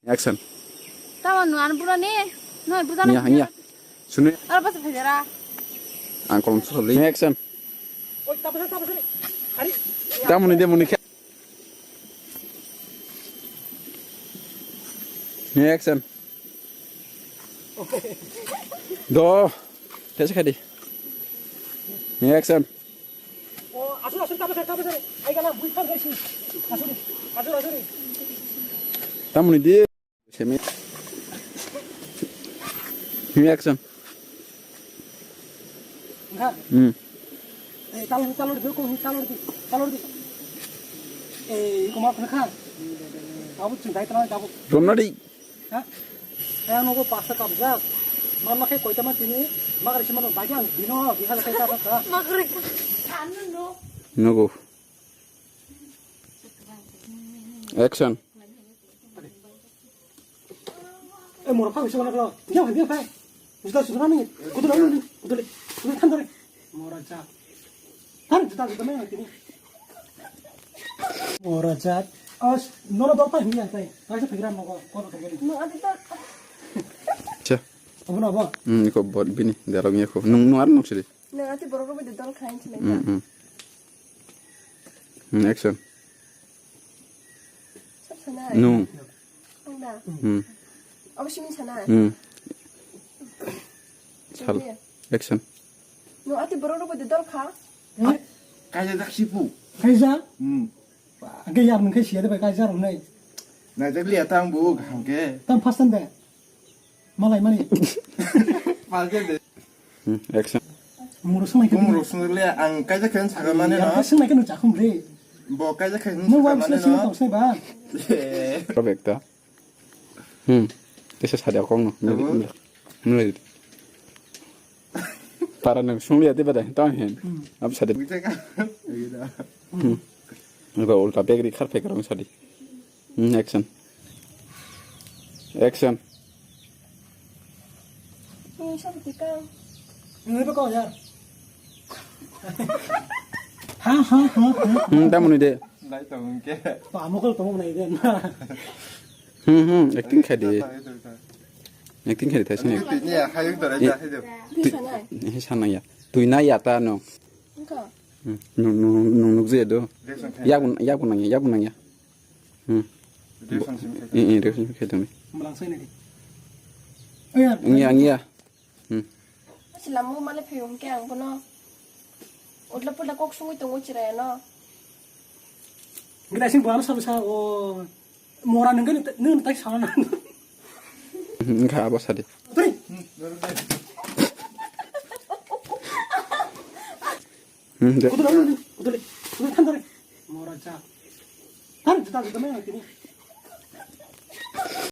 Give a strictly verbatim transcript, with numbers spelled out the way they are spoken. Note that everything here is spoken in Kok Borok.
Action. Tamo nuan buro ni, noi buda Iya, na iya. Sunu. Aro basa phajara. Ang kolom suli. Action. Tamoni de moni khe. Action. Do. Tesa khadi. Action. Oh, asur, asur, kabe, kabe, kabe. Ai gana, bui thang gaisi. Asur, asur, asur. Tamoni di. Semi. Action. Enggak. Hmm. Eh, talor, talor di, kau talor di, talor di. Eh, kau mau kena kan? Kamu cintai talor kamu. Romnadi. Ha? Eh, nogo pasta kabjak. Mama khe koita ma tini, magari simano bagi ang dino, bihal khe kabjak. Magari. Anu no. Nogo. Action. Eh, mora phai, sona klo. Dia, dia phai. Juta, juta nani. Kudu nani, kudu le. Kudu than dore. Mora ja. Than juta, juta nani tini. Mora ja. As, nono dor phai hiya tai. Kaisa phigra nogo, ko ko. No, adi ta. Che. Abo na ba. Hmm, ko bot bini, dialog ni ko. Nung, nung ar nung sili. Nang ati borok rok bai dol khai hinwi sinai Hmm, ta. Hmm. Hmm, action. Sab sanai. Nung. Ang da. Hmm. Abo simi sanai. Hmm. Sal. Sini. Action. Nang ati borok rok bai dol kha. Kaisa dak sipu. Kaisa? Hmm. Angke yar nung khe siya de bai kaisa rok nai. Nai jak liya tang bu hangke. Tang first time de. Malai mani. Malai de. Hmm, action. Moro swngnai khe Moro swngnai le ang kaisa khe saga mane no. Swngnai khe nung chakhum re. Bo kaisa khe nung saga wam mane swngnai no. Tong swngnai ba. Eh. Perfect ta. Hmm. Tesa sadia kong no. Tabo. Nung. Para nung sunglia de bada tang hen. Hmm. Ab sadia. Bisa ka? Iya. Hmm. Ba ulta begri khar pek rong sadi. Hmm, action. Action. Ini siapa tikang? Ini apa kau ya? Ha ha ha ha. Hmm, tamu ni de. Lai tong ke. Pa mukul tong nai de. Hmm, hmm, acting khai di. Acting khai di thai sini. Ini ya, hayu tore ja hayu. Tui sana ya. Tui na ya ta no. Engka. Hmm, nung nung nung nuk je do. Reaction khai. Ya pun ya pun nang ya, ya pun nang ya. Hmm. Reaction sini khai. Eh, eh, reaction khai tong. Malang sai nai. Oh ya. Ngia ngia. Hmm. Silamung male phiyung ke ang bono. Utla putla kok sungwi tongo chiraya no. Gita sing buano sabu sa o mora nungke nung tai sana na. Engkha abo sadi. Tui. Hmm, de. Kudu kudu kudu kudu than dore. Mora cha. Than juta juta mai tini.